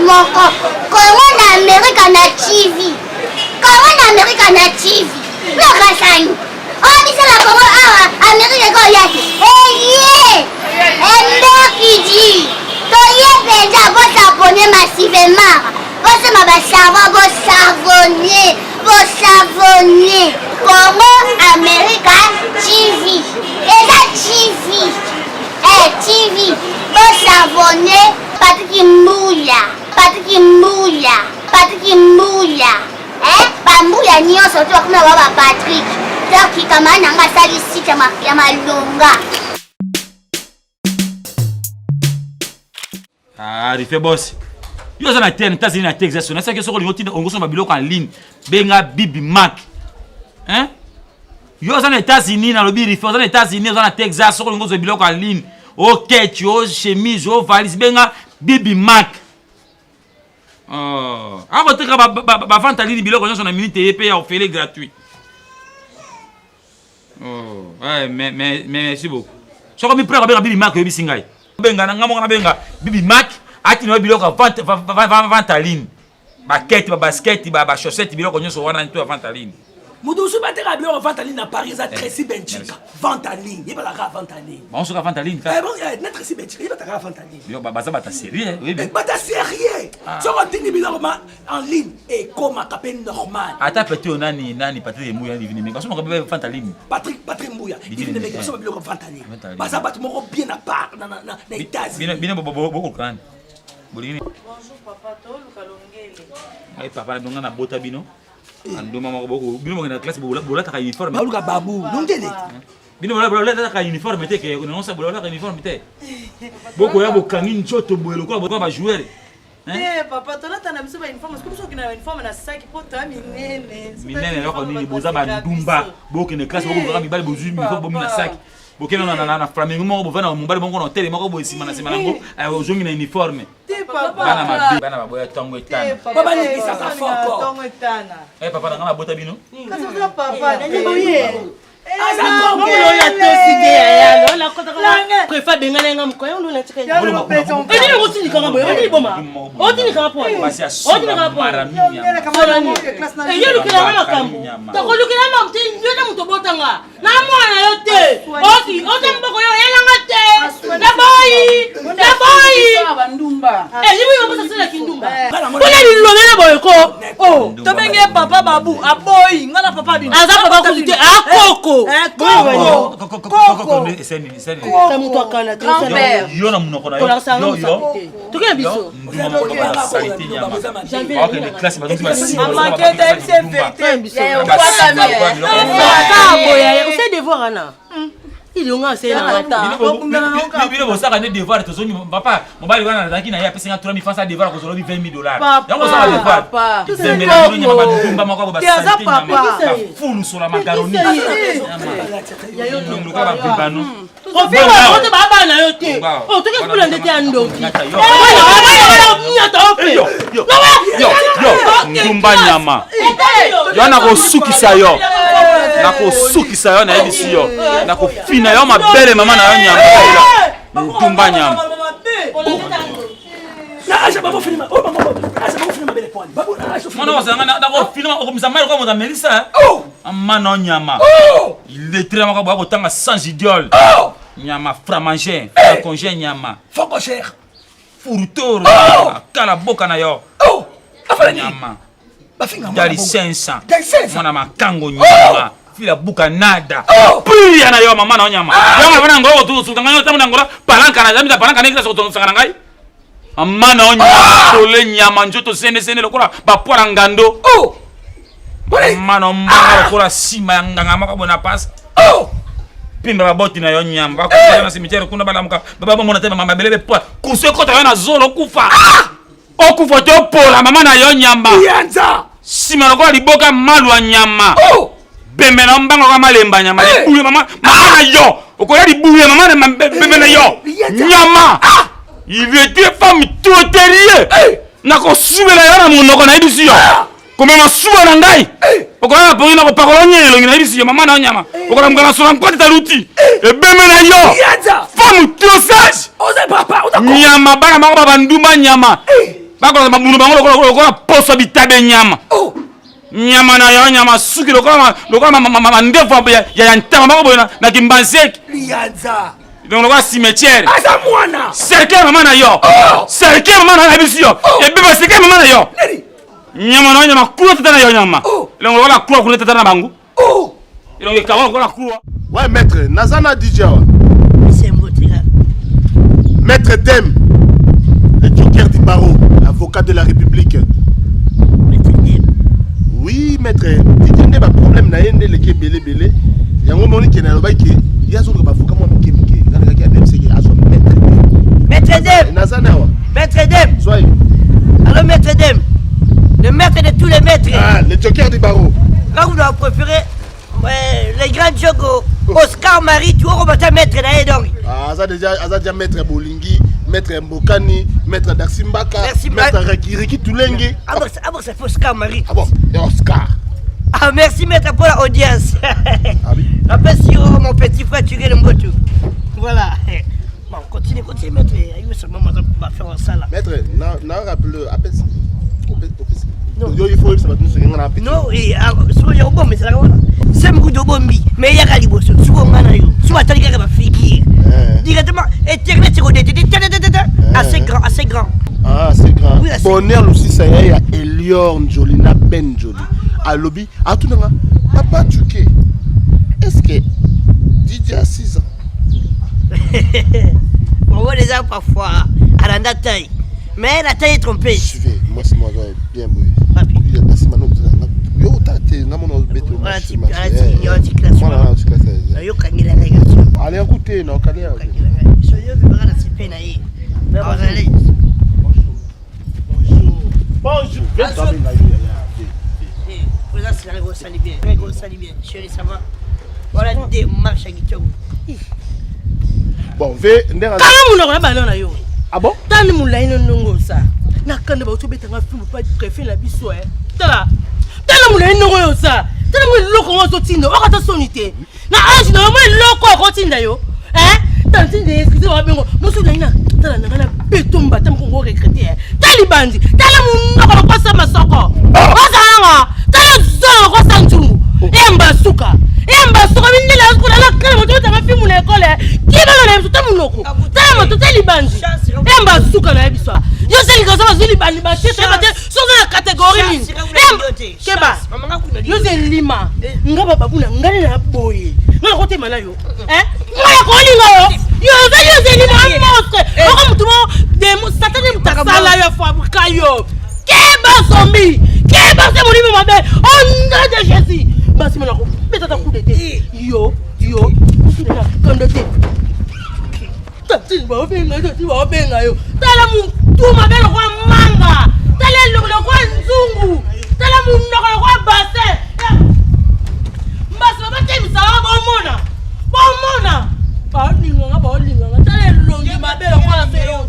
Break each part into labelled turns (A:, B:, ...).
A: Moko kongo na amerika na tv kongo na amerika na tv lokasani oyo biso na kongo awa amerika ekoya te eye emberkidi toye mpenza bosabone massivement bosomba basavon bosavone bosavone congo america tv eza tv eh, tv bosavone patrik mbuya patrik mbuya patrik mbuya eh, bambuya nyonso to bakoma ba ba patrik donc kamara na nga asali site ya malonga.
B: Ah, rife boss. Yo oza na terre, États-Unis na Texas, na saki soko lingo tinda ongo somba biloko en ligne. Benga Bibi Mac. Hein? Yo oza na États-Unis na lobi rife, oza na États-Unis, oza na Texas, soko lingo zo biloko en ligne. O ketch, o chemise, o valise, benga Bibi Mac. Oh, akoteka ba ba, ba, ba vente en ligne biloko nyonso na minute ye pe ya ofele gratuit. Oh, ouais, mais, mais, mais merci beaucoup. Soko mi prêt benga Bibi Mac oyebisi ngai. Benga na ngai moko na benga Bibi Mac atina biloko ya vente vente en ligne. Ba kete, ba basket, ba ba chaussettes biloko nyonso wana to ya vente en ligne.
C: Moto mosusu bateka biloko vente en ligne na Paris eza Tracy Benchika. Vente en ligne, yebalaka vente en ligne.
B: Bango soka vente en ligne.
C: Eh bon, eh, na Tracy Benchika yebalaka vente en ligne.
B: Yo baza bata sérieux,
C: oyebi. Bata sérieux. Soko tindi biloko ma en ligne ekomaka mpe normal
B: ata peti oyo nani nani patrik mbuya divine meka basomaka mpe vente en ligne
C: patrik patrik mbuya divine meka basomba biloko vente en ligne baza bato moko bien à part na, na, na états-unis
B: bino bokoluka nani bolingi
D: bonjour papa toluka longele
B: ngai papa na bino ngai nabota bino andoma moko boko bino bokenda classe bolataka uniforme
C: baluka babu longele
B: bino bolataka uniforme te ke nonsa bolataka uniforme te bokoya bokangi nzoto boye lokola bajoueur
D: Te papa tolata na biso ba uniforme soki biso okenda na uniforme na saki po toya minene.
B: Minene eloko nini boza ba ndumba bokende classe bokozaka mibali bozwi uniforme bomi na saki bokende na na na flamingo moko bovanda na mobali moko na hotel moko boye nsima na nsima nango eh, ozongi na uniforme bana mabe bana baboya ntongo etana
C: papa balekisaka fort
B: eh papa na ngai nabota bino
D: kasi oza papa te
E: prefa abengana yanga mokolo yango lona tika enini otindikanga boye onini boma otindikanga po otindikanga po eyolukelanga makambo tokolukela makambo te yo na moto obotanga na mwana yo te oki oza moboko yo oyelanga te naboyi naboyi eyibi yo bosasela kindumba mpona lilobela boye ko
D: oh. tobenge ye papa babu aboyi nga na papa bino
E: aza papa kutu te akoko moto akana
B: yo na monoko na yo
E: toke na biso boya ose devoir wana ilonga
B: bino bosaka nde devoir tozongi papa mobali wana nazalaki na ye apesi nga 3000 francs devoir akozwa lobi 20000 dollars yango osaka devoir zembela bino nyama bandumba moko bo basalite nyama bafulu sola makaroni elongi lokola babebano
E: ofinga baba na yo te otoki fula ndete ya ndoki nyata ope
B: ndumba nyama yo nakosukisa yo nakosukisa yo nayebisi yo nakofina yo mabele mama na yo nyama ndumba nyama mwana ozanga nakofina okomisa mai lokola moto amelisa mama nyama illettré moko boya kotanga sans idiole nyama framanger franconger nyama furutoro kala boka na yo nyama dali 500 mwana makango nyama fila buka nada priya na yo mama na yo nyama yango na ngolo kotusuka ngai ntango na ngola palanka na zambi palanka ndenge kosaka na ngai mama na yo nyama tole nyama nzoto sene sene lokola bapwala ngando mama na mbanga lokola nsima ya nganga moko boye na pasi pimba baboti na yo nyama bakoya na cimetière kuna balamuka babamona te mabele bepoa kusu ekota yo na zolo kufa. Okufa te opola mama na yo nyama.
C: Yanza.
B: Sima lokola liboka malwa nyama.
C: Oh!
B: Bembe na mbango kama malemba nyama.
C: Eh.
B: Libuya mama mama na yo. Okoya libuya mama na bembe na yo.
C: Liyanza.
B: Nyama.
C: Ah!
B: Il était femme toterie.
C: Eh.
B: Nakosubela yo na monoko nayebisi yo.
C: Ah!
B: Komema suba na ngai.
C: Eh.
B: Okoya na pongi nakopakola nye elongi nayebisi yo mama na yo nyama. Okolamuka na sola nkwati taluti. Ebembe na yo.
C: Liyanza.
B: Femme trop sage.
C: Oza papa, oza ko.
B: Nyama bana bango babandumba nyama.
C: Eh.
B: Bakolanda mabunu bango lokola lokola poso bitabe nyama.
C: Oh!
B: Nyama na yo nyama suki lokola lokola mandefu ya ya ntama bango boye na kimbanzeki.
C: Liyanza.
B: Donc lokola cimetière.
C: Aza mwana.
B: Cercueil mama na yo.
C: Oh!
B: Cercueil mama na yo nayebisi yo.
C: Oh!
B: Ebeba cercueil mama na yo.
C: Nani?
B: Nyama na yo nyama kulo tata na yo nyama.
C: Oh!
B: Elongo lokola kulo kuna tata na bango.
C: Oh!
B: Elongo ekaba lokola kulo.
F: Ouais, maître, Nazana DJ. awa. Maître Dem, le joker du barreau, l'avocat de la République. Oui, maître, DJ nde ba problème na ye nde eleki ebele ebele. Yango omoni ke nalobaki ke ye azoluka ba avocat mwa mike mike. Nga nalingaki ADM seke azwa maître Dem.
G: Maître Dem,
F: Nazana awa.
G: Maître Dem,
F: Zwa ye.
G: allô Maître Dem, le maître de tous les maîtres.
F: Ah, le joker du barreau.
G: Quand vous avez préféré les grands Djogo, Oscar Marie, tu vois, on maître na ye donc.
F: Ah, aza déjà aza déjà maître Bolingi, maître Mbokani, maître Daxi Mbaka,
G: Merci,
F: maître
G: Ma-
F: Riki Riki Tulenge.
G: Ah bon, ah bon, ça fait Oscar Marie.
F: Ah bon, et Oscar.
G: Ah merci maître pour la audience.
F: Ah oui.
G: Rappelle sur mon petit frère Turel Mbotu. Voilà. Bon, continue, continue maître. Il veut seulement va faire ça là.
F: Maître, na na rappelle appelle
G: Non.
F: Yo il faut ça va nous senga na appelle.
G: Non, et ah, soki ya kobomba ezalaka wana se mokutu obombi mais eyaka liboso soki onga na yo soki atali kaka bafigure
F: Eh.
G: directement internet ekodetete assez grand, assez grand.
F: Ah, c'est grand.
G: Oui, assez-
F: Bonheur Lusisa ya ya Elior Njoli na Ben Njoli. Alobi, atunanga papa Tuke. Est-ce que DJ a 6 ans?
G: Bon, on les a parfois à la taille. Mais la taille est trompeuse.
F: Suivez, moi c'est moi bien boy.
G: Papi.
F: Il a passé maintenant yo tate na mona beto.
G: Voilà, ti classe.
F: Voilà, tu classe.
G: Yo kangela ngai garçon.
F: Allez écoutez, non, calé.
G: Kangela ngai. So yo bibaka na sepe na ye. Mais on allait.
F: Bonjour.
G: Eh, président, c'est la grosse bien. La grosse bien. Chérie, ça va. Voilà des marches à Gitogo.
F: Bon, ve ndera.
E: Kanga monoko na balo na yo.
F: Ah bon?
E: Tani molai no ndongo oza. Na kanda bauti obetanga fimbu pa préfet na biso e. Tala. Tala molai ndongo oyo oza. Tala mwa eloko ngo ozotinda. Okata soni te. Na age na yo mwa eloko akotinda yo. Hein? Tala ntinda excuse wa bengo. Mosu na ina tala na ngana beto mbata mkongo regretter. Eh. Tala libandi. Tala munoko lokosa masoko. Ozalanga. Tala zolo lokosa nzungu. Emba suka. Emba suka mindele kuna la kala moto otanga fimbu na ekole. Kibalo na biso ta munoko. Tala moto ta libandi. Emba suka na biso. Yo se likazo bazwi libandi ba te ba te. Sozo na catégorie nini? Emba keba. Yo ze lima. Nga ba babuna nga na boye. Nga na kotema na yo. Hein? Nga ya kolinga yo. Yo oza yo ze lima un monstre. Oko mutu mo demo satani mutasala yo fabrika yo. Keba zombie. Keba se molimo mabe. Au nom de Jésus. Basi mona ko beta ta coup d'été. Yo yo mutu na kondo te. Tati baobenga yo, tati baobenga yo. Tala mutu mabe lokola manga. Tala eloko lokola nzungu. Tala munoko lokola bassin. Mbasi babatemisaka bomona. Bomona. Baolinganga baolinganga. Tala elongi mabe lokola selo.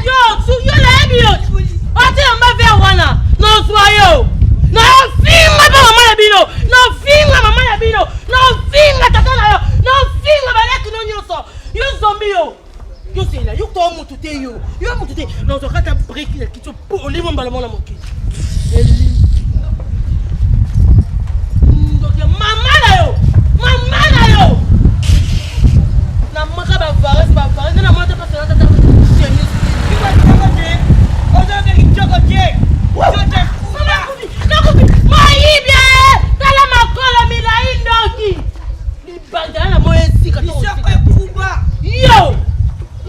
E: Yo, yo nayebi yo. Otia mba ver wana. Nozwa yo. Nafinga mpe mama na bino. Nafinga mama na bino. Nafinga tata na yo. Nafinga baleki no nyonso. Yo zombi yo. Yo zela, yo to mutu te yo. Yo mutu te. Nazwa kata break na kitso po olimo mbala mona mokili. Eli. Ndoki ya mama na yo. Mama na yo. Na maka ba vares ba vares na mona te parce na tata. Nakufi mayibi tala makolo milai ndoki libandala na moyo esika yo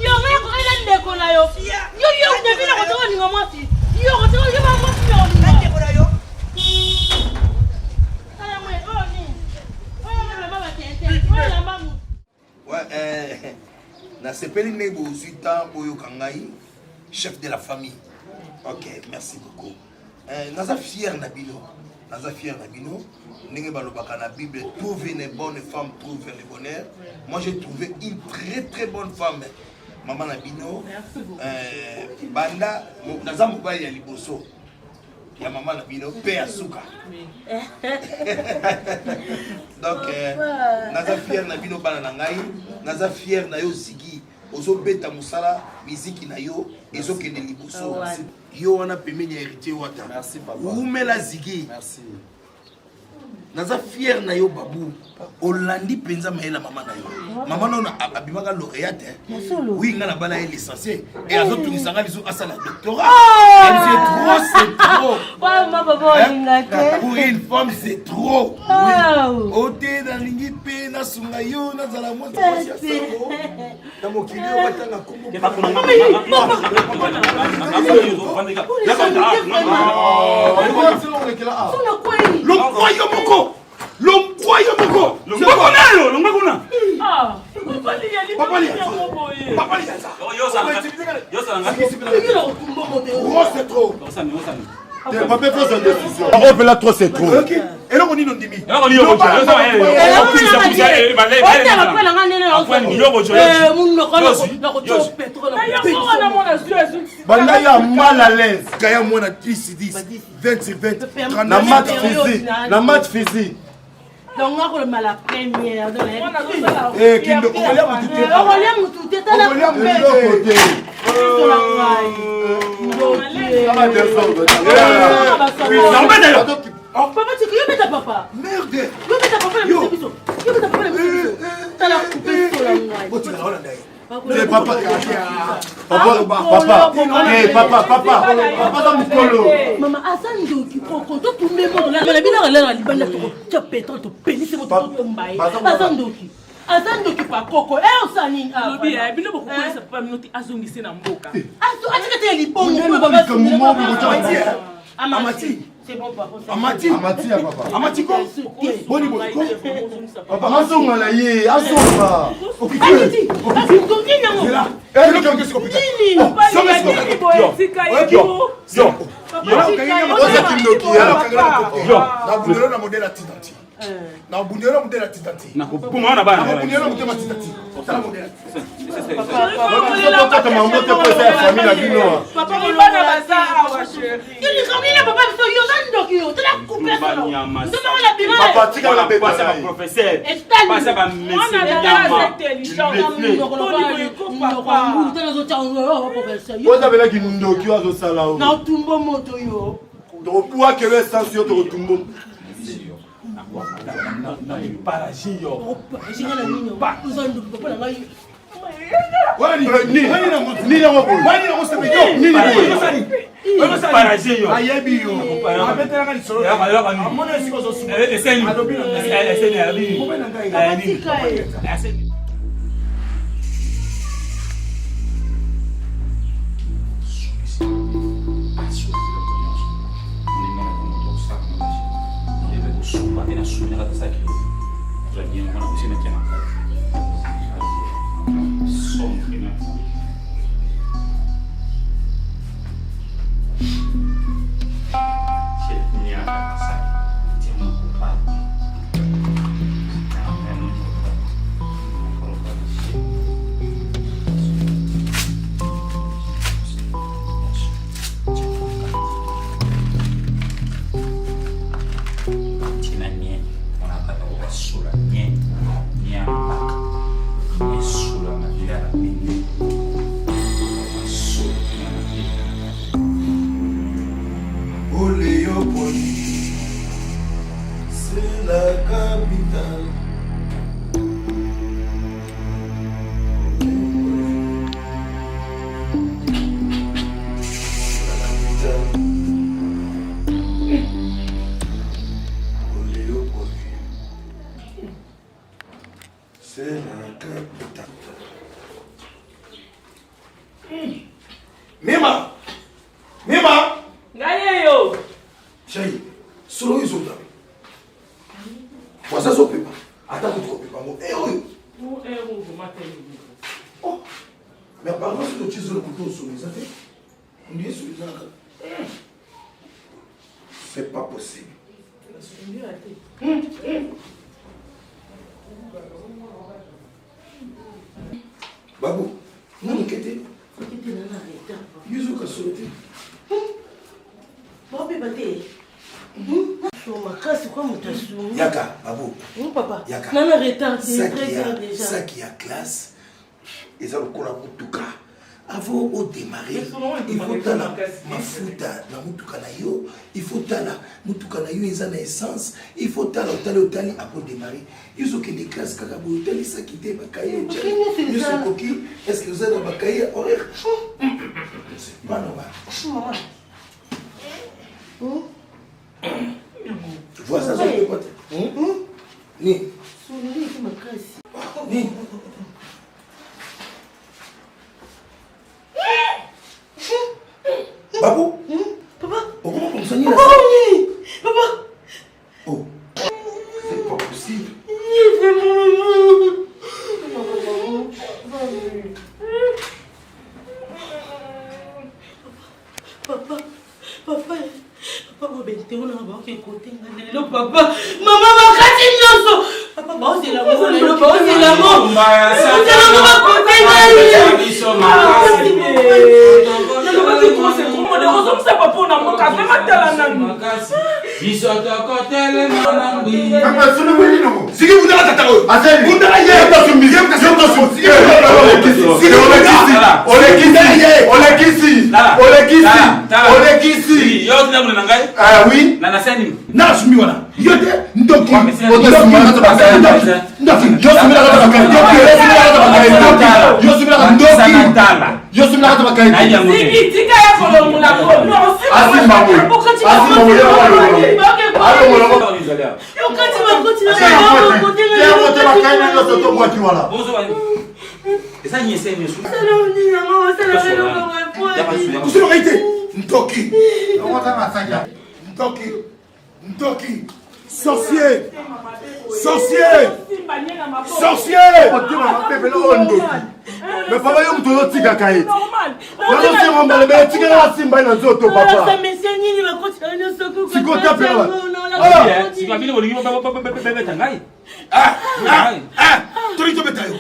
E: yo ngai kokai na ndeko na yo yo yo devina kotoka olinga mwasi yo kotoka yo ba mwasi ya olinga.
H: euh, nasepeli ndenge bozwi temps boyoka ngai chef de la famille. Ok, merci beaucoup. Euh, naza fier na bino, naza fier na bino. Ndenge balobaka na Bible, trouve une bonne femme, trouve le bonheur. Moi j'ai trouvé une très très bonne femme. Maman na bino, euh, banda naza mobali ya liboso ya mama na bino mpe ya suka. Donc euh, naza fier na bino bana na ngai, naza fier na yo Ziggy. Ozobeta mosala miziki na yo ezokende liboso. Yo wana pembeni ya Héritier Wata. Wumela Ziggy. Naza fier na yo Babu. Olandi mpenza mayele mama na yo. Mama na yo abimaka lauréate. Oui, nga na bala ye licencié et azotungisa nga lisu asala doctorat. C'est trop, c'est trop. Pour une femme, c'est trop. Oui. Ote nalingi mpe nasunga yo nazala mwasi mwasi ya sango na mokili oyo batanga kombo. Lokwa yo moko. Longwa yo moko.
B: Longwa kuna yo, longwa kuna.
E: Ah,
H: Papa Lianza. Papa Lianza. Trop c'est trop.
F: Papa faut sa décision. Papa là trop c'est trop.
H: Eloko nini ondimi?
F: Banda ya mal à l'aise.
H: Kaya mwana 10 10 20 sur 20 39.
F: Na match physique, na match physique.
E: Donc nga kolomba la première.
H: Eh kindo okolia mutu te.
E: Okolia mutu te tala
H: okolia mutu
F: te.
E: Papa tu yo beta papa.
H: Merde.
E: Yo beta papa na biso biso. Yo beta papa na biso biso. Tala coupe sola ngai.
H: Botika na olanda ye.
F: Te papa papa papa eh papa papa papa za mukolo.
E: Mama aza ndoki koko to tumbe moto na na bino la libanda to tia pétrole to pelise moto to tumba ye. Aza ndoki. Aza ndoki pa koko. Eh osala nini awa?
I: Lobi eh bino bokokolisa papa bino te azongise na mboka.
E: Azo atika te libongo papa.
H: Amati.
E: C'est bon papa.
H: Amati.
F: Amati ya papa.
H: Amati ko. Boni boni ko.
F: Papa azonga na ye, azonga.
E: Akiti. Akiti nini yango?
F: Nini?
H: Yo.
F: Oza kindoki ya.
H: Yo. Na bundelo na modèle atitati. Na bundelo modèle atitati.
B: Na kopuma na bana.
H: Na bundelo motema atitati. Tala modèle.
F: Tokata mambo te po eza ya famille na bino.
I: Bana baza awa chérie.
F: Papa tika na beta na ye.
B: Professeur. Pasa ba monsieur nyama.
F: Oza bela kindoki oyo azosala oyo.
E: Na tumbo moto yo.
F: Tokobwakela essence yo tokotumbo.
B: Parage yo.
F: Nini yango boye? Nini boye?
B: Parage yo.
H: Ayebi yo. Abetelaka lisolo. Amona esika ozosuka.
B: Eseni. Eseni abi. Eseni.
H: Léopolis, c'est la capitale. C'est la capitale. Léopolis, c'est la capitale. Mema! Mema!
I: Ngai yeyo.
H: Chérie, solo oyo ezotami. Waza azopepa. Ata kutu kopepa yango. Eh oyo.
I: Eh oyo vraiment te.
H: Oh, mais apparemment soki otie zolo kote osolo eza te, ondie solo eza kaka. C'est pas possible. Babu, nani kete? Yo ozoyoka solo te.
G: Bobeba te. Makasi kwa moto asungi.
H: Yaka, babu.
G: Papa.
H: Yaka.
E: Nana retard,
H: Saki
E: 13
H: ya,
E: heures déjà.
H: saki ya classe eza lokola motuka. Avant odémarrer, il faut tala mafuta na motuka na yo, il faut tala motuka na yo eza na essence, il faut tala otali otali apo démarrer. Yo ozokende classe kaka boye, otali saki te, bakaye nyonso ekoki, est ce que oza na bakaye ya horaire? C'est pas normal. Tu vois ça, c'est quoi? Ni. Ni. Babu.
G: Papa.
H: Okoma komisa nini?
G: Papa nini? Papa.
H: Oh. C'est pas possible.
E: Papa, papa, papa bobente wana baoke kote nga lelo papa. Mama bakati nyonso. Papa baozela ngo lelo baozela ngo. Baozela ngo bakote ngai.
I: Nalobaki trop c'est trop modèle ozongisa papa na mboka vraiment tala nanu.
B: Biso tokotelema na ngwi.
H: Siki bundaka tata oyo. Bundaka ye.
B: Yo tina kuna na ngai?
F: Ah oui.
B: Na nasali nini?
H: Na sumbi wana. Yo te ndoki.
I: Siki tika ya kolongola ko.
E: Okati bakoti na bango kote nga lelo.
B: Eza nyese nyonso.
E: Osala nini yango osala eloko boye.
H: Kusema ngai te. Ndoki. Ndoki. Ndoki. Sorcier. Sorcier. Sorcier.
F: Mais papa yo moto ozotikaka ye nazosenga mbala me etikala nasimba ye na nzoto papa
E: nini bakoti na nyonso
F: Sikota pe awa.
B: Sika bino bolingi bobeta ngai.
H: Tolingi tobeta yo.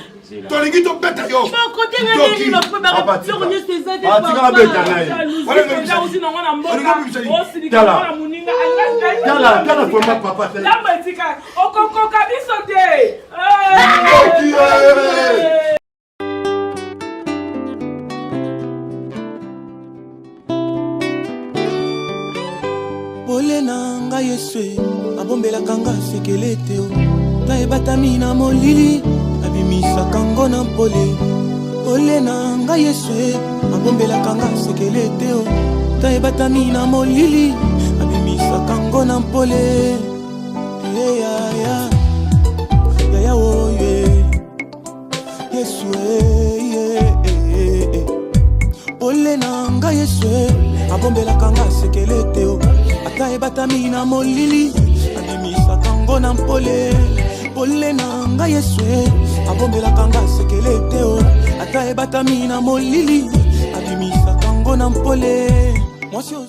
H: Tolingi tobeta yo.
E: Bakote nga nini biloko nyonso eza te
F: Atikala beta ngai. Tala, tala vraiment papa. Tala.
I: Ntango etika okokoka biso te.
F: Ndoki, eh.
J: Pole na ngai Yesu abombelaka nga sekele te o. Ta ebatami na molili abimisaka ngo na pole. Pole na ngai Yesu abombelaka nga sekele te o. Ta ebatami na molili abimisaka ngo na pole. Eyaya yaya oye Yesu eh, eh, eh. Pole na ngai Yesu abombelaka nga sekele te o. Ata ebatami na molili abimisaka ngo na mpole. Pole na ngai Yesu abombelaka nga sekele te o. Ata ebatami na molili abimisaka ngo na mpole. Mwasi ozo